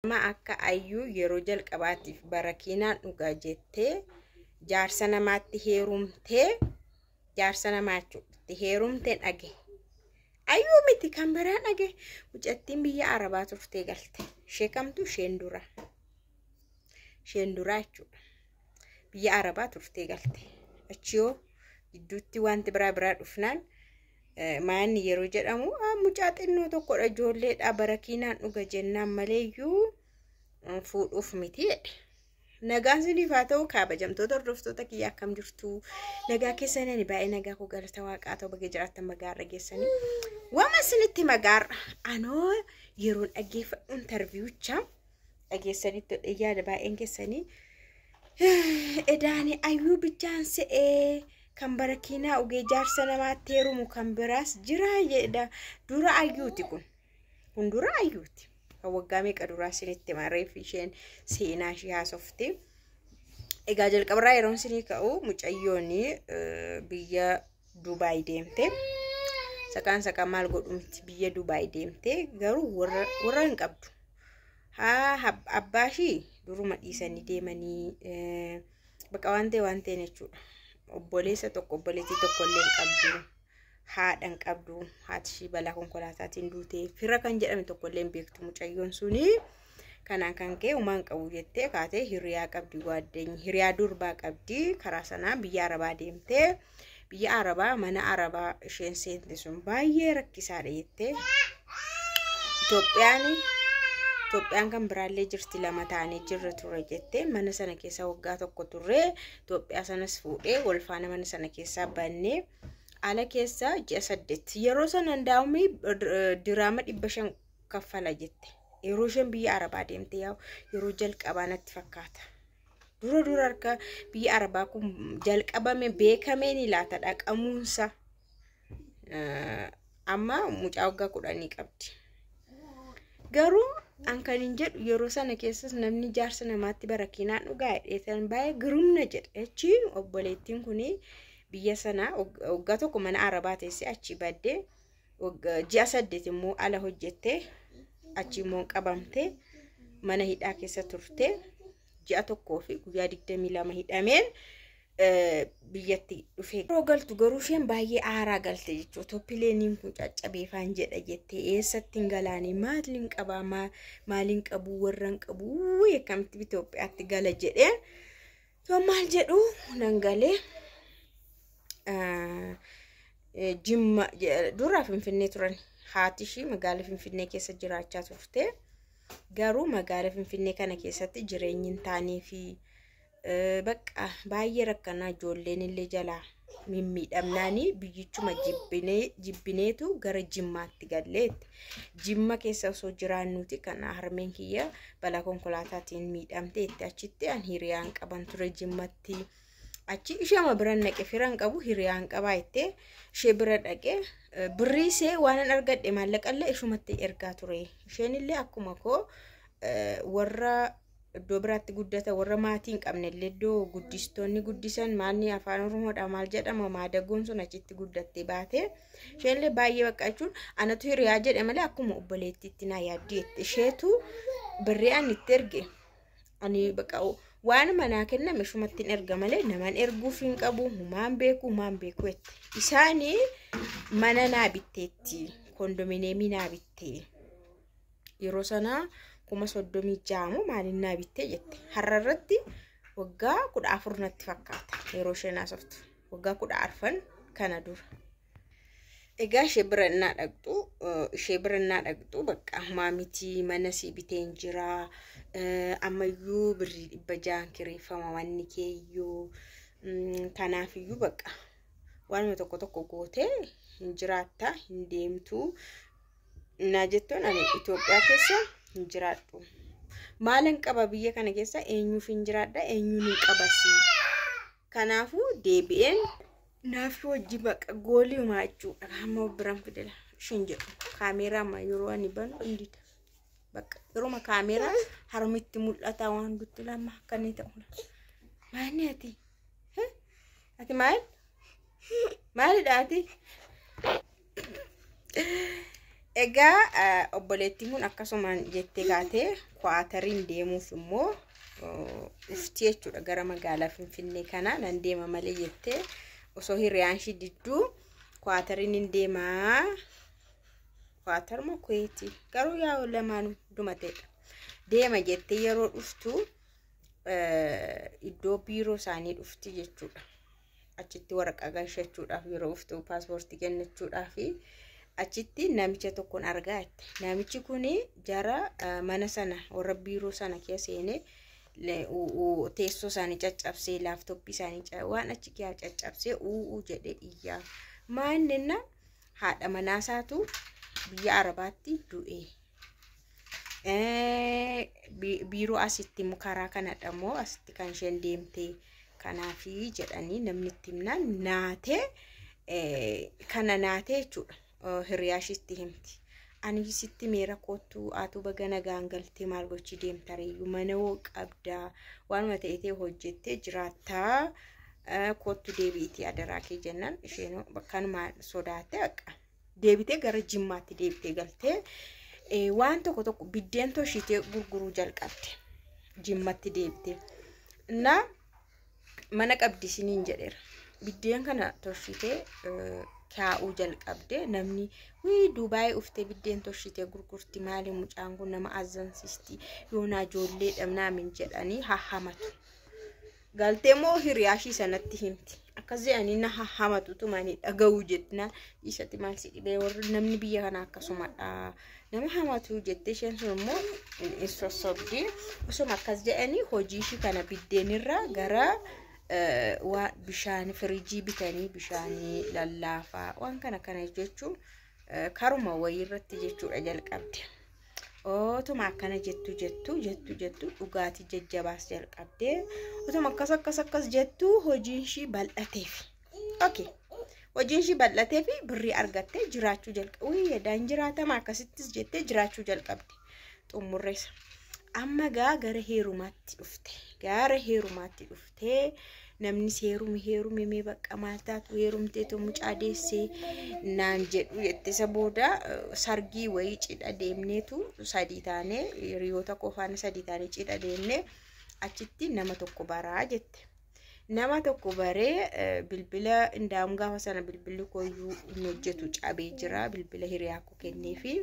Nama akka Ayyuu yeroo jalqabaatiif barakiinaan dhugaa jettee jaarsa namaatti heerumtee, jaarsa namaa jechuudha heerumtee dhage. Ayyuu miti, kan biraa dhage. Mucattiin biyya Arabaa turtee galte. Ishee kamtu? Isheen dura. Isheen duraa jechuudha. Biyya Arabaa turtee galte. Achi yoo gidduutti wanti biraa biraa dhufnaan, maanni yeroo jedhamu mucaa xinnoo tokkodha, ijoolleedha, barakiinaan dhuga jennaan maleeyyuu fuudhuuf miti jedhe. Nagaan isiniif haa ta'u, kabajamtoota hordoftoota kiyya, akkam jirtu? Nagaa keessanii? Ani baay'ee nagaa koo, galata waaqaa ta'u. Baga jiraattan, magaarra geessanii. Wama isinitti magaarra anoo yeroon dhaggeeffadhu interviewicha dhageessanitti yaada baay'een keessanii edaani Ayyuu bichaan se'ee kan barakiinaa ugee jaarsa namaatti heerumu kan biraas jira jedha. Dura Ayyuuti kun. Kun dura Ayyuuti. Kan waggaa meeqa duraa isinitti mareef isheen seenaa ishee haasofte. Egaa jalqabarraa yeroon isinii ka'u, mucayyoon biyya Dubaay deemte. Saqaan saqaan maal godhu miti, biyya Dubaay deemte, garuu warra hin qabdu. Haa, abbaa ishii duruma dhiisanii deemanii bakka waan ta'e waan ta'e jechuudha. Obboleessa tokko, obboleettii tokko illee hin qabdu. Haadha hin qabdu. Haati ishii balaa konkolaataatiin duute. Fira kan jedhame tokko illee hin beektu mucayyoon suni. Kanaan kan ka'e uumaan qabu jettee kaatee hiriyaa qabdi, waaddeenyi hiriyaa durbaa qabdi, karaa sanaa biyya Arabaa deemtee, biyya Arabaa mana Arabaa isheen seente sun baay'ee rakkisaadha jettee. Itoophiyaan kan biraallee jirti, lama ta'anii jirra ture jettee, mana sana keessa waggaa tokko turre, Itoophiyaa sanas fuudhee wal faana mana sana keessaa bannee ala keessa ji'a 8 yeroo sana ndaa'umii diraama 500 kaffala jette. Yeroo isheen biyya Arabaa deemte yaa'u yeroo jalqabaa natti fakkaata. Dura dura harka biyya Arabaa kun jalqabame beekameen laata dhaqamuunsa. Amma mucaa waggaa 10 qabdi. Garuu an kan hin jedhu, yeroo sana keessas namni jaarsa namaatti barakiinaan dhugaa jedheetan baay'ee girumna jedhe. Achi obboleettiin kun biyya sana waggaa tokko mana Arabaa teessee achi baddee, ji'a 8 immoo ala hojjettee, achi immoo qabamtee mana hidhaa keessa turte, ji'a 1 fi guyyaa 22 hidhameen biyyatti dhufe. Yeroo galtu garuu isheen baay'ee aaraa galte jechuudha. Tooppileeniin kun caccabeefaan jedha jettee, eessatti hin galaanii, maaliin qabaa, maaliin qabu, warra hin qabu, akkamitti Itoophiyaatti gala jedhee. To maal jedhu nan galee Jimma dura Finfinnee turan. Haati ishii magaala Finfinnee keessa jiraachaa turte. Garuu magaala Finfinnee kana keessatti jireenyi hin taanee fi bakka baay'ee rakkanaa, ijoolleen illee jalaa mimmiidhamnaanii biyyichuma jibbineetu gara Jimmaatti galleetti. Jimma keessa osoo jiraannuti kan harmeen kiyya balaa konkolaataatiin miidhamte itti. Achitti an hiriyaan qaban ture Jimmatti. Achi isheema biran dhaqe, firan qabu hiriyaan qabaa jettee, ishee bira dhaqe, birrii ishee waan an argadhe maallaqallee ishumatti ergaa ture. Isheen illee akkuma koo warra iddoo biraatti guddata, warra maatii hin qabne illee iddoo guddistoonni guddisan, maalni afaan Oromoodha maal jedhama, maadagoon sun, achitti guddattee baate. Isheen illee baay'ee bakka jechuun anatu hiriyaa jedhe malee akkuma obboleettiitti naa yaaddi jette. Isheetu birrii ani itti erge, ani bakka waan manaa kenname ishumatti hin erga malee naman erguuf hin qabu, humaan beeku, humaan beeku jette. Isaanii mana naa bitteetti, kondominiyeemii naa bittee. Yeroo sanaa 36,000 maaliin naa bittee jette. Har'a irratti waggaa 14 natti fakkaata yeroo isheen haasoftu. Waggaa 14 kana dura. Egaa ishee bira innaa dhaqxu bakka humaa miti, mana sii biteen jira. Ammayyuu birrii 600 kireeffama manni keeyyuu. Kanaafiyyuu bakka waanuma tokko tokko gootee hin jiraatta, hin deemtu. Naa jettuun ani Itoophiyaa keessa hin jiraadhu. Maalan qaba biyya kana keessa? Eenyuuf hin jiraadha? Eenyuun hin qabasi? Kanaafuu deebi'een naafi wajji baqa goolii umaa jechuudha. Hamma biraan fidela isheen jedhu kaameeraa amma yeroo ani banu hin dida. Bakka yeroo kaameeraa harmitti mul'ata waan dutti lama akka inni ta'u. Maali ati? Ati maal? Maalidha ati? Egaa obboleettiin kun akkasumaan jettee kaatee Kwaatariin deemuuf immoo dhufti jechuudha gara magaalaa Finfinnee kana nan deema malee jettee osoo hiriyaan ishii didduu Kwaatariin hin deemaa. Kwaatar moo Kuweetii garuu yaa lamaan dumateedha. Deema jettee yeroo dhuftu iddoo biiroo isaanii dhufti jechuudha. Achitti waraqaa galchachuudhaaf yeroo dhuftu paaspoortii kennachuudhaaf achitti namicha tokkoon argaa jette. Namichi kun jara mana sana warra biiroo sana keessa seenee teessoo isaanii caccabsee laaptooppii isaanii waan achi keessa caccabsee u'uu jedhee iyyaa. Maannenna haadha manaasaatu biyya Arabaatti du'e. Biiroo asitti immoo karaa kanadha immoo asitti kan isheen deemte kanaafi jedhanii namni itti himnaan naatee kana naatee jechuudha. Hiriyaa ishiitti himti. Ani sitti meera kottuu atu baga nagaan galtee maal gochii deemta reeyyuu mana hoo qabdaa waanuma ta'e ta'e hojjettee jiraattaa kottu deebiitii adaraa kee jennaan isheen bakkanuma sodaatte akka deebitee gara Jimmaatti deebitee galtee waan tokko tokko biddeen toshiitee gurguruu jalqabde Jimmatti deebitee. Innaa mana qabdi isiniin jedheera. Biddeen kana toshitee kaa'uu jalqabde namni wii Dubaayii uftee biddeen toshitee gurgurti maali mucaan kun nama azzansiisti yoonaa ijoollee dhabnaamin jedhanii hahhamatu. Galtee immoo hiriyaa ishii sanatti himti. Akkas jedhanii na hahhamatu tumanii dhaga'uu jettina isatti maal si dhibee warri namni biyya kana akkasumadha. Nama hamatu jettee isheen sun immoo hin sossobdi. Osuma akkas jedhanii hojii ishii kana biddeenirra gara waa bishaan firiijii bitanii bishaanii lallaafaa waan kana kana jechuun karuma wayii irratti jechuudha jalqabde. Otuma akkana jettu jettu jettu jettu dhugaatii jajjabaas jalqabde. Otuma akkas akkas akkas jettu hojiin ishii bal'ateef. Okay. Hojiin ishii bal'ateef birrii argattee jiraachuu jalqabde. Wii yadaan jiraatama akkasittis jettee jiraachuu jalqabde. Xumurreessa. Amma gaa gara heerumaatti dhufte. Gara heerumaatti dhuftee namni heerumi heerumi mee bakka maal taatu heerumteetu mucaa deessee naan jedhu jette. Isa booda sargii wayii cidha deemneetu sadii taanee hiriyoota koo faana sadii taanee cidha deemnee achitti nama tokko baraa jette. Nama tokko baree bilbila indaa'um gaafa sana bilbilli kooyyuu hin hojjetu cabee jira bilbila hiriyaa koo kenneefi.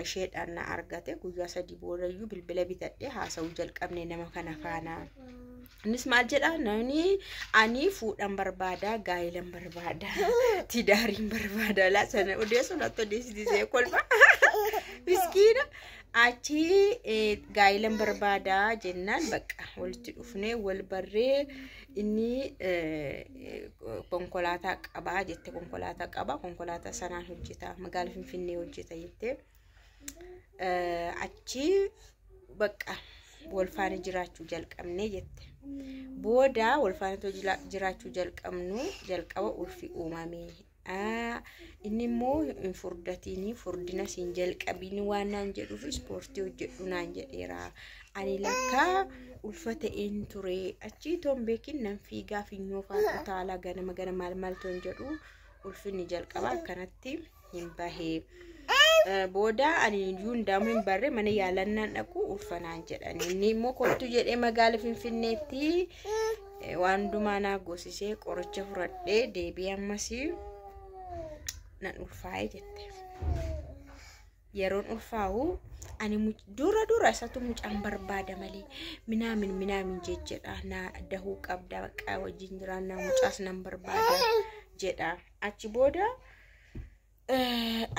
Isheedhaan na argate guyyaa sadii boodayyuu bilbila bitadhee haasa'uu jalqabne nama kana faana. Innis maal jedhaa namni ani fuudhan barbaada gaa'ilan barbaada tidaariin barbaada laa sana odeessu natti odeessitisee kolfa miskiina achi gaa'ilan barbaada jennaan bakka walitti dhufnee wal barree inni konkolaataa qabaa jette konkolaataa qabaa konkolaataa sanaan hojjeta magaala Finfinnee hojjeta jette. Achi bakka wal faana jiraachuu jalqabne jette. Booda wal faana jiraachuu jalqabnu jalqaba ulfi uumame. Inni immoo hin furdatiin furdina siin jalqabiin waan naan jedhuuf ispoortii hojjedhu naan jedheera. Ani lakkaa ulfa ta'een ture. Achi toon beekin nan fiigaa finyoo fa'aa utaalaa ganama gana maal maal toon jedhu ulfinni jalqaba akkanatti hin bahee. Booda ani iyyuu hundaamu hin barre mana yaalannaan dhaqu ulfanaan jedhan. Inni immoo kottu jedhee magaala Finfinneetti waan hundumaa naa goosisee qoricha fudhadhee deebi'ee ammas nan ulfaa'e jette. Yeroon ulfaa'u ani dura dura isatu mucaan barbaada malee minaamin minaamin jedha na dahuu qabda bakka wajjin jiraannaa mucaas nan barbaada jedha. Achi booda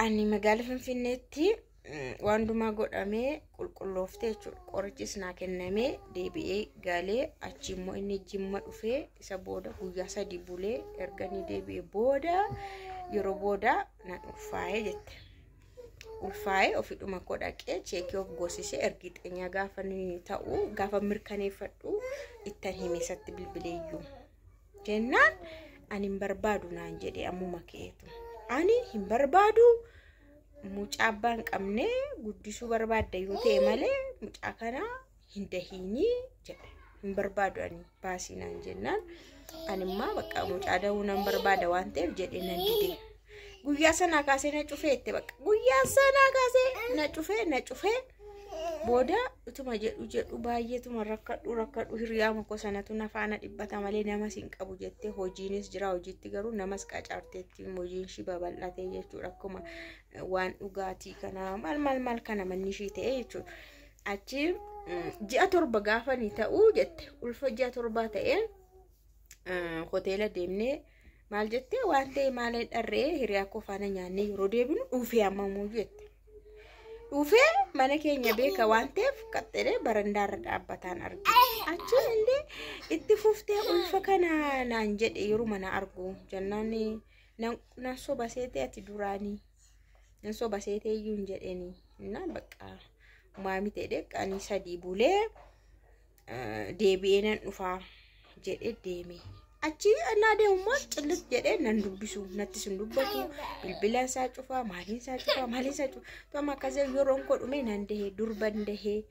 ani magaala Finfinneetti waan hundumaa godhamee qulqullooftee jechuudha. Qorichis naa kennamee deebi'ee galee achi immoo inni Jimma dhufee isa booda guyyaa sadii bulee erga inni deebi'ee booda yeroo booda nan ulfaa'ee jette. Ulfaa'ee ofiidhuma koo dhaqee cheekii of goosisee ergi xeenyaa gaafa inni ta'u gaafa mirkaneeffadhu ittan hime isatti bilbileeyyuu. Jennaan ani hin barbaadu naan jedhee ammuma ka'eetu. Ani hin barbaadu mucaa abbaa hin qabne guddisuu barbaadda yoo ta'e malee mucaa kana hin dahiinii jedhe. Hin barbaadu ani baasii naan jennaan animmaa bakka mucaa dahuu nan barbaada waan ta'eef jedhee nan dide. Guyyaa sanaa kaasee na cufee itti bakka. Guyyaa sanaa kaasee na cufee na cufee. Booda utuma jedhu jedhu baay'eetuma rakkadhu rakkadhu hiriyaa moko sanatu na faana dhibbata malee namas hin qabu jettee hojiinis jira hojiitti garuu namas qacaarteetti hojiin ishii babal'atee jechuudha akkuma waan dhugaatii kana maal maal maal kana manni ishii ta'e jechuudha. Achi ji'a 7 gaafanii ta'uu jette ulfa ji'a 7 ta'ee hoteela deemnee maal jettee waan ta'e maal dharree hiriyaa koo faana nyaannee yeroo deebinu dhufee ammamuu jette. Dhufee mana keenya beeka waan ta'eef qaxxalee barandaarra dhaabbataan arge. Achi illee itti fuftee ulfa kana naan jedhe yeroo mana argu jennaan nan soba seetee ati duraanii nan soba seetee iyyuu hin jedheni. Innaan bakka maami ta'e qanii 3 bulee deebi'ee nan dhufaa jedhe deeme. Achi naa deemummaa cillit jedhee nan dubbisu natti sin dubbatu bilbila isaa cufaa maaliin isaa cufaa maaliin isaa cufaa tuma akkasii yeroon koo dhume nan dahee durban dahee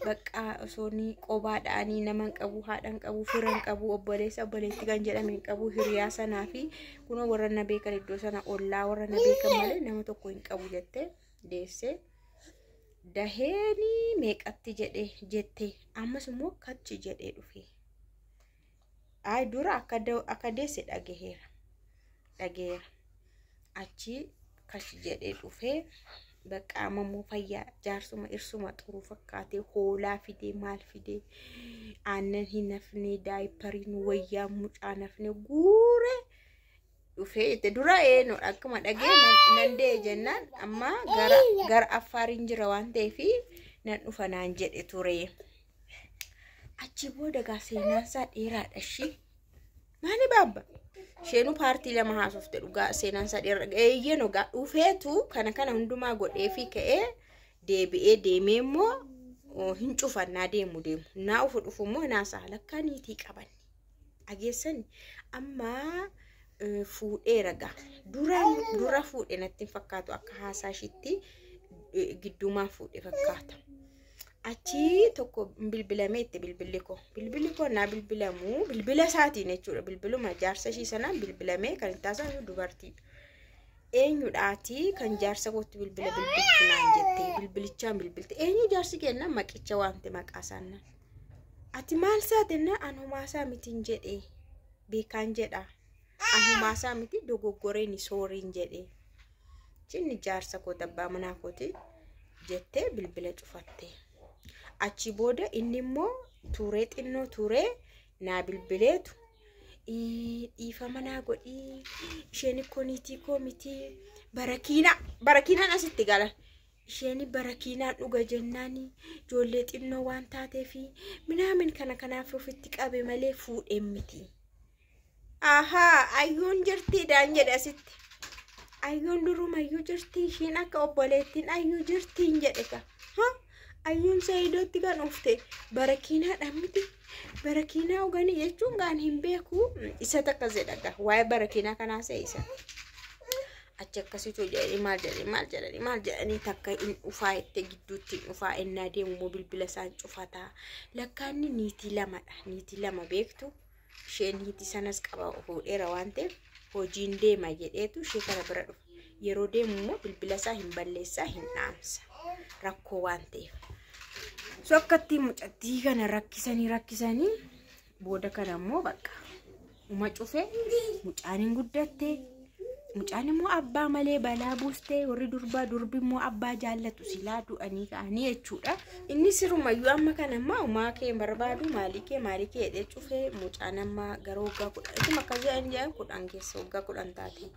bakka osoo ni qobaa dha'anii nama hin qabu haadha hin qabu fira hin qabu obboleessa obboleetti kan jedhame hin qabu hiriyaa sanaa fi kunoo warra na beekan iddoo sana ollaa warra na beekan malee nama tokko hin qabu jettee deessee daheeni meeqatti jedhee jettee ammas immoo kachi jedhee dhufe. Ay dura akka deesse dhagaheera. Dhagaheera. Achi kachi jedhee dhufee bakka ammoo fayyaa jaarsuma irsuma xuruu fakkaatee hoolaa fidee maal fidee aannan hin hafne daayipariin wayyaa mucaa nafne guure dhufee jette dura eenyu akkuma dhagee nan de'e jennaan amma gara Affaariin jira waan ta'eef nan dhufa naan jedhe ture. Achi booda gaa seenaan isaa dheeraadha ishii. Maali baabba? Isheenuu paartii 2 haasofte dhugaa seenaan isaa dheeraadha. Eeyyeen ogaa dhufeetu kana kana hundumaa godhee fi ka'ee deebi'ee deemee immoo hin cufannaa deemu deemu. Naa ufu dhufu immoo naasaa lakkaa niitii qaban. Dhageessani amma fuudheera gaa. Dura fuudhe natti hin fakkaatu akka haasaa ishiitti gidduumaan fuudhe fakkaata. Achi tokko bilbilamee itti bilbilli koo. Bilbilli koo naa bilbilamu bilbila isaatiin jechuudha. Bilbiluma jaarsa ishii sanaan bilbilamee kan itti haasa'u dubartiidha. Eenyudhaati kan jaarsa kootti bilbila bilbiltu naan jettee bilbilichaan bilbilte. Eenyu jaarsi kenna maqicha waamte maqaa isaanii. Ati maal saatennaa anumaa isaa mitiin jedhee beekaan jedha. Anumaa isaa miti dogoggoreen sooriin jedhee. Cinni jaarsa kooti abbaa manaa kooti jettee bilbila cufatte. Achi booda inni immoo turee xinnoo turee naa bilbileetu dhiifama naa godhii isheen koo niitii koo miti barakiinaa barakiinaan asitti galan isheen barakiinaan dhuga jennaan ijoollee xinnoo waan taateef minaamin kana kanaaf ofitti qabe malee fuudheen miti. Ahaa ayyuun jirtiidhaan jedhe asitti. Ayyuun durumayyuu jirti isheen akka obboleettiin ayyuu jirtiin jedhe ka. Ayyuun Saayidootti kan dhufte barakiinaadhaan miti. Barakiinaa dhuganii jechuun gaan hin beeku isa takka jedha waa'ee barakiinaa kanaa se'e isa. Achi akkasitu jedhanii maal jedhanii maal jedhanii maal jedhanii takka hin dhufaa itti gidduutti hin dhufaa innaa deemu immoo bilbila isaan cufataa. Lakkaanni niitii lamadha. Niitii lama beektu isheen niitii sanas qaba fuudheera waan ta'eef hojiin deema jedheetu ishee kana bira dhufa. Yeroo deemu immoo bilbila isaa hin balleessaa hin dhaamsa. Rakkoo waan ta'eef. So akkatti mucattii kana rakkisanii rakkisanii booda kana immoo bakka uma cufee mucaan hin guddatte mucaan immoo abbaa malee balaa buustee warri durbaa durbi immoo abbaa jaallatu silaa du'anii ka'anii jechuudha. Inni sirumayyuu amma kana ammaa umaa kee barbaadu maalii kee maalii kee jedhee cufee mucaan amma gara waggaa 10 ituma akkas jedhan jedhan 10 keessa waggaa 10 taate.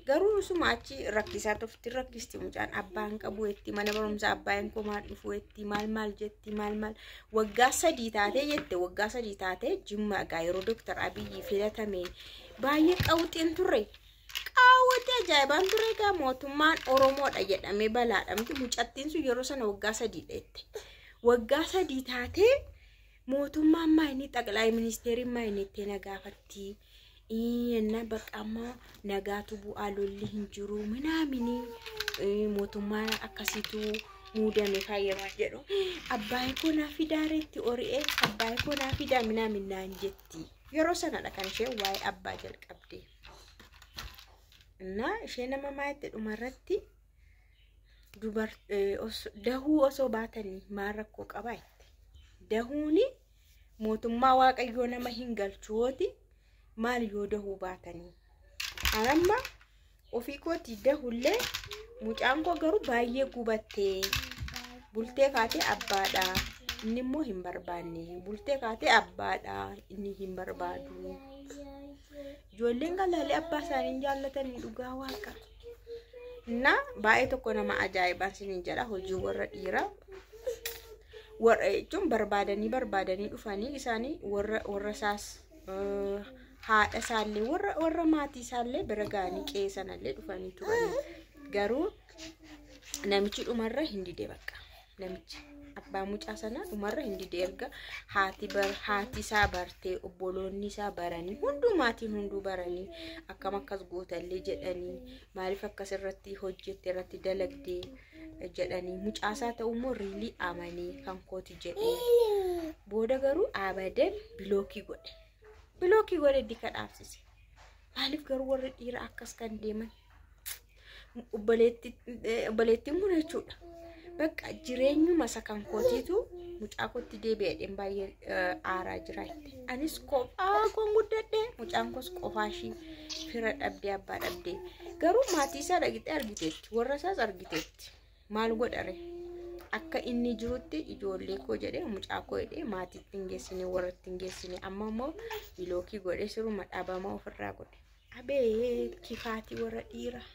Garuu suma achi rakkisaa turti rakkisti mucaan abbaan qabu jetti mana barumsaa abbaan koo maal dhufu jetti maal maal jetti maal maal waggaa 3 taatee jette waggaa 3 taatee Jimma egaa yeroo Dooktar Abiyyi filatame baay'ee qawxiin turre. Qaawwatee ajaa'ibaan ture egaa mootummaan Oromoodha jedhamee balaadhamti mucattiin sun yeroo sana waggaa 3 jette. Waggaa 3 taatee mootummaan maayinii xaqilaayi ministeeriin maayinii itti na gaafatti. Inna bakka amma nagaatu bu'aa lolli hin jiru minaamini mootummaa akkasiitu muudame faayyamaa jedhu. Abbaan koo naa fidaareetti ori'ee abbaan koo naa fidaa minaamin naan jetti. Yeroo sanadha kan isheen waa'ee abbaa jalqabde. Innaa ishee nama maayette dhumarratti dahuu osoo baatanii maal rakkoo qabaa jette. Dahuuni mootummaa waaqayyoo nama hin galchuuti maal yoo dahuu baatanii. Anamma ofii kootii dahullee mucaan koo garuu baay'ee gubattee bultee kaatee abbaadha. Inni immoo hin barbaanne bultee kaatee abbaadha inni hin barbaadu. Ijoolleen galaalee abbaa isaanii hin jaallatanii dhugaa waaqa. Na baay'ee tokko nama ajaa'ibaan siniin jedha hojii warra dhiiraa. Warra jechuun barbaadanii barbaadanii dhufanii isaanii warra warra isaas haadha isaallee warra warra maatii isaallee bira ga'anii qe'ee sanallee dhufanii turanii. Garuu namichi dhumarra hin dide bakka namichi abbaa mucaa sanaa dhumarra hin dide erga haati bar haati isaa bartee obboloonni isaa baranii hunduu maatiin hunduu baranii akkam akkas gootallee jedhanii maaliif akkas irratti hojjette irratti dalagdee jedhanii mucaa isaa ta'uu immoo riilii amanii kan kooti jedhee booda garuu abadan bilookii godhe bilookii godhe dika dhaabsise maaliif garuu warri dhiira akkas kan deeman obboleettiin kun jechuudha. Bakka jireenyuma isa kan kootiitu mucaa kootti deebi'eedhaan baay'ee aaraa jira jette. Anis kophaa koon guddadhe mucaan koos qofaa ishii fira dhabdee abbaa dhabdee garuu maatii isaa dhaqxee argiteetti warra isaas argiteetti maal godhare akka inni jirutti ijoollee koo jedhee mucaa koo jedhee maatiitti hin geessine warratti hin geessine amma immoo bilookii godhee siruma dhabama ofirraa godhe. Abeet kifaatii warra dhiiraa.